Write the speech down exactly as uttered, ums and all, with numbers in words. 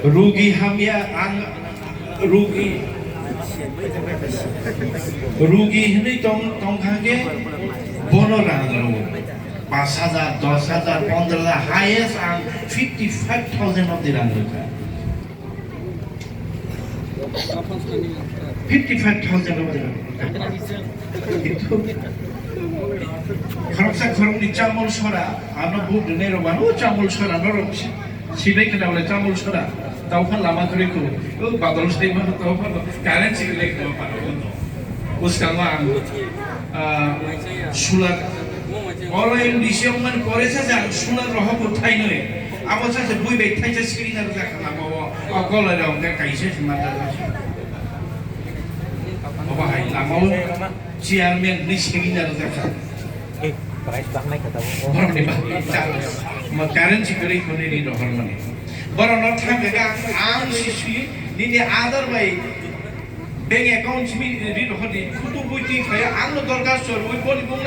Rugi hamya ang rugi. Rugi hinwi tong, tongkha khe bono rang rwo. Pash hajar, dos hajar, pondro hajar, highest ang fifty five thousand of the rang rwkha. Fifty five thousand of the rang rwkha. Kintu khoroksa khoroknwi chamul sora, ano vote rwnai rok ano chamul sora norok si-, sibai khna bole chamul sora. Tau pha lama kwrwi kho, o badal stai ma tau pha current si le kho pa no. Uskango ang, ah, solar, oro M D C ong mani pore sa sa solar rohok bo thai noi. Abo sa se bui bai thai sa screen ar ja khna mo o, o kolai rok ka kaisa se ma ta. Obo hai lama o chairman ni seminar ja kha. Eh, price bang nai kata bo. Borok ni bang. Ma current si kwrwi khoni ni rohor mani. Borok no thang ga ang si si nini Aadhaar bai bank account simi ri rohor ni photo bui ti khaya ang no dorkar sor ui boni bung